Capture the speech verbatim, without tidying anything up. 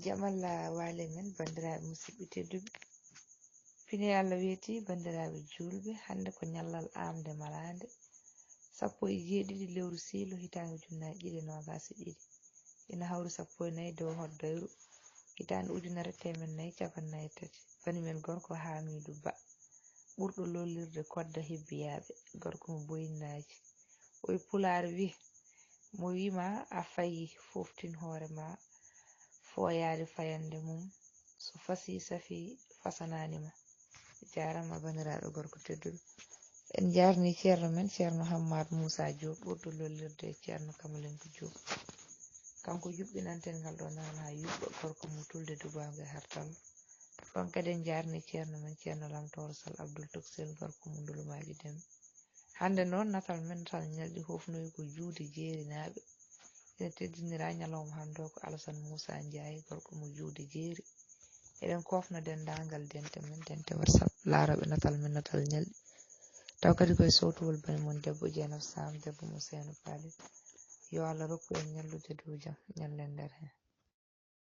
Jam Allah waale men, banndiraaɓe musidɓe tedduɓe. Pine Allah weeti, banndiraaɓe juulɓe, hannde ko ñallal aamde malaande, sappo e jeeɗiɗi lewru siilo, hitaande ujunnaji ɗiɗi e noogaas e ɗiɗi. Ina hawri sappo e nayi dow hoɗdoyru, hitaande ujunere teemen nayi capanɗe nayi e tati. Bani men gorko Haamiidu Ba, ɓurɗo lollirde kodda hebbiyaaɓe, gorko mo boyinnaaji. Oye pulaar wi, mo wima a fayi, foftin hoore ma, fooyaade fayande mum, so fasi safi, fasanaani ma. Jaarama, banndiraaɗo gorko tedduɗo. En njaarni ceerno men, ceerno Hammad Moussa Diop, ɓurɗo lollirde ceerno Kamalenko Diop. Kanko yuɓɓinanten ngal ɗo naan haa yuɓɓa, gorko mo tulde dubaango e hartal. Ɗon kadi en njaarni ceerno men, ceerno Lamtooro Sal Abdul Toksel, gorko mo Ndulumaaji Demɓe. Hannde noon, natal men, natal ñalɗi, hofnoyi ko juude jeerinaaɓe. Ina teddinira ñalawma hannde o ko Alasan Moussa Ndiaye, gorko mo juude jeeri. Eɗen koofna denndaangal dente men, dente WhatsApp, laarooɓe natal men, natal ñalɗi. Taw kadi koye sowtowol bani mon debbo Jeynaba Sam, debbo mo Seyno Faali. Yo Allah rokku en ñallude dow jam, ñallen nder heen.